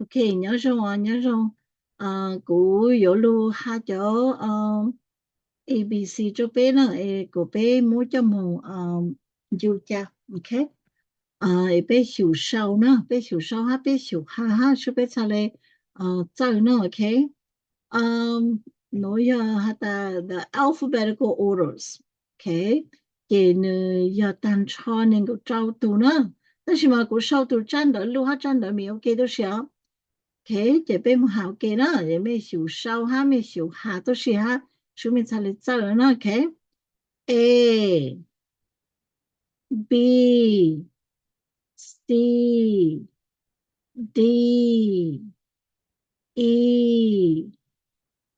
Ok, nyob zoo, nyob zoo. Kuv yuav lug has cov A B C rau peb na, kuas peb muab coj moog ncu ca, ok. Peb xyum sau na, peb xyum sau hab peb xyum has hab sub peb txhaj le txawj na, ok. Nuav yog has tas the alphabetical orders, ok. Ces nws yog tag nrho neeg nkaum rau tug na, tab sis mas kuv sau tug tsab ntawv luj hab tsab ntawv mis ok tub si os. Ok, ces peb moog has ok na, mej xyum sau hab mej xyum has tub si hab sub mej txhaj le txawj na, ok. A, B, C, D, E,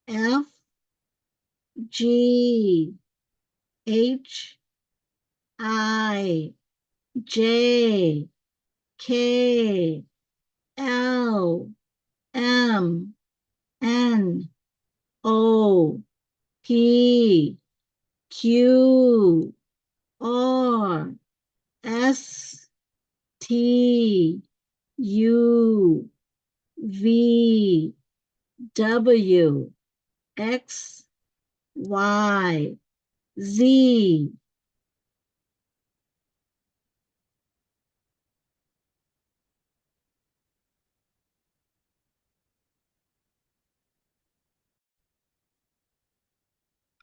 F, G, H, I, J, K, L, M, N, O, P, Q, R, S, T, U, V, W, X, Y, Z.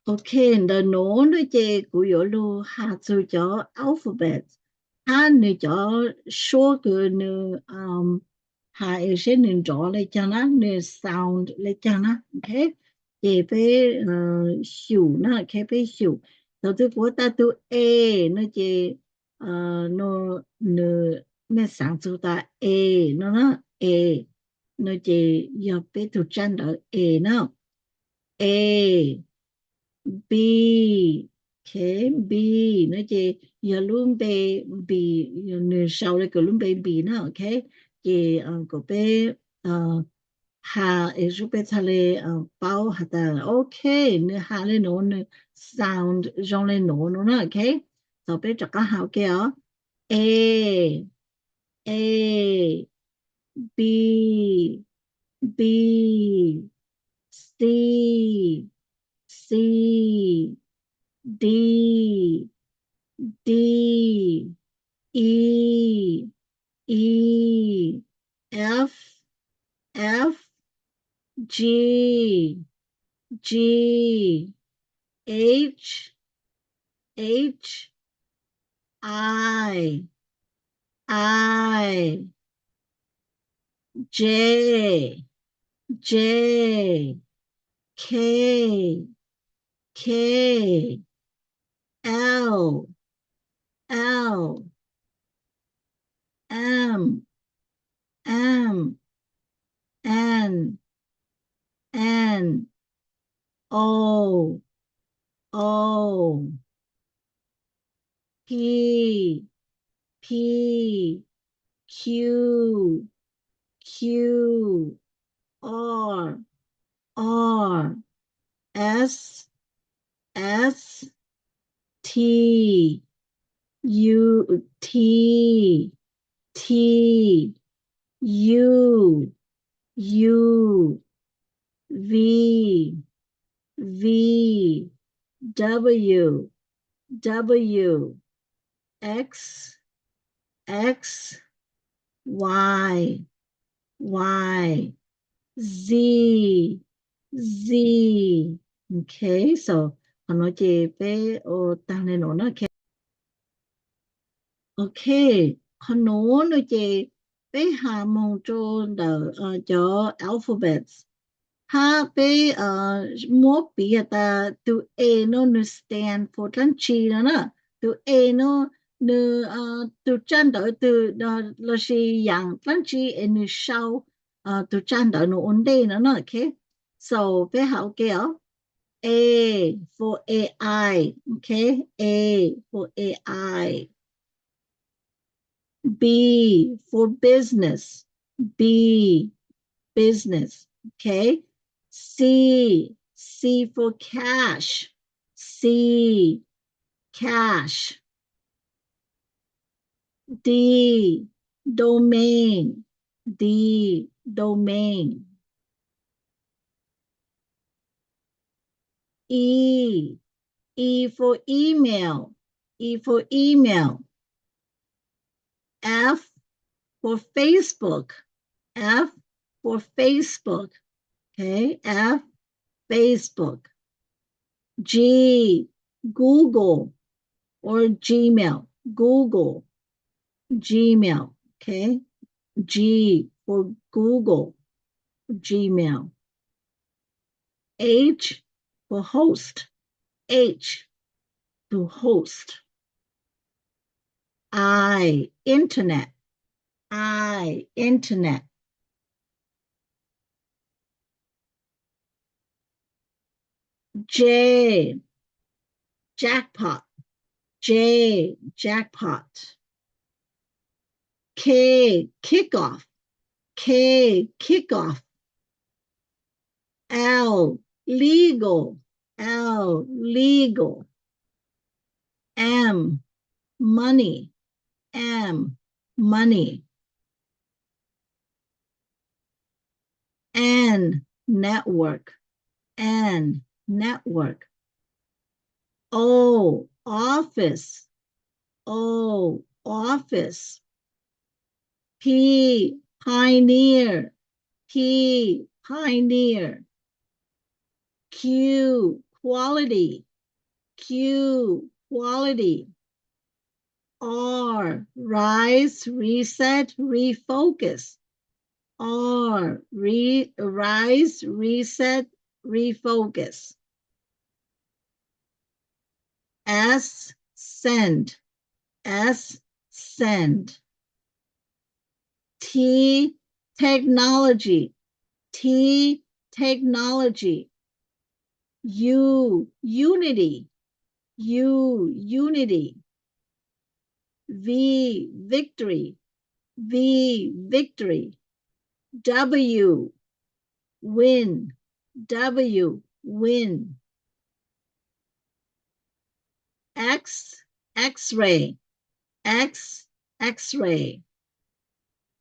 Ok, ntawm nuav no ces kuv yuav lug has txug cov alphabet hab nwg cov suab kws nwg has es saib nwg nrov le caag na, nwg sound le caag na, ok. Ces peb xyum na, ok, peb xyum. Thaus twg kuv has tas tug A no ces nwg, mej xaav txug tas A no na, A no ces yog peb tug tsab ntawv A na. A, B, ok, B no ces yog lub npe B, nwg sau le kws lub npe B na, ok. Ces kuas peb has es sub peb txhaj le paub has tas ok, nwg has le nuav, nwg sound zoo le nuav no na, ok. Thaus peb rov qab has ok os. A, A, B, B, C, C, D, D, E, E, F, F, G, G, H, H, I, I, J, J, K, K, L, L, M, M, N, N, O, O, P, P, Q, Q, R, R, S, S, T, U, T, T, U, U, V, V, W, W, X, X, Y, Y, Z, Z. Ok, so qhov no ces peb ua taag le nuav na. Ok, qhov nuav no ces peb has moog rua ntawm cov alphabets, hab peb muab piv has tas tug A no nwg stand for dlaab tsi no na. Tug A no nwg tug tsab ntawv twg lossis yaam dlaab tsi es nwg sau tug tsab ntawv nuav ua ntej no na. Ok, so peb has ok os. A for A I, ok, A for A I. B for business, B, business, ok. C, C for cash, C, cash. D, domain, D, domain. E, E for email. E for email. F for Facebook. F for Facebook. Okay, F, Facebook. G, Google or Gmail. Google, Gmail. Okay, G for Google, Gmail. H for host. H, to host. I, internet. I, internet. J, jackpot. J, jackpot. K, kickoff. K, kickoff. L, legal. L, legal. M, money. M, money. N, network. N, network. O, office. O, office. P, pioneer. P, pioneer. Q, quality. Q, quality. R, rise, reset, refocus. R, re, rise, reset, refocus. S, send. S, send. T, technology. T, technology. U, unity. U, unity. V, victory. V, victory. W, win. W, win. X, X-ray. X, X-ray.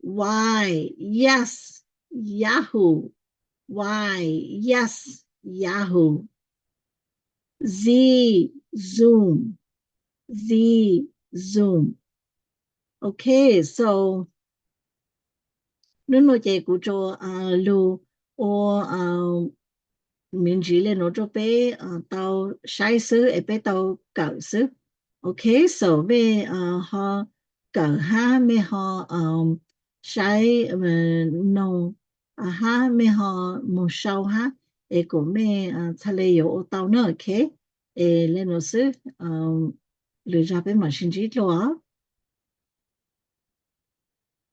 Y, yes, Yahoo. Y, yes, Yahoo. Z, zoom. Z, zoom. Okay, so hnub no ces kuv tsuas lug ua me ntsis le nuav rua peb tau saib xwb es peb tau kawm xwb. Okay, so mej ho kawm hab mej ho saib, noog hab mej ho moog sau hab es kuas mej txhaj le yuav ua tau na. Okay, es le nuav xwb, lwm zag peb mam sib ntsib dlua.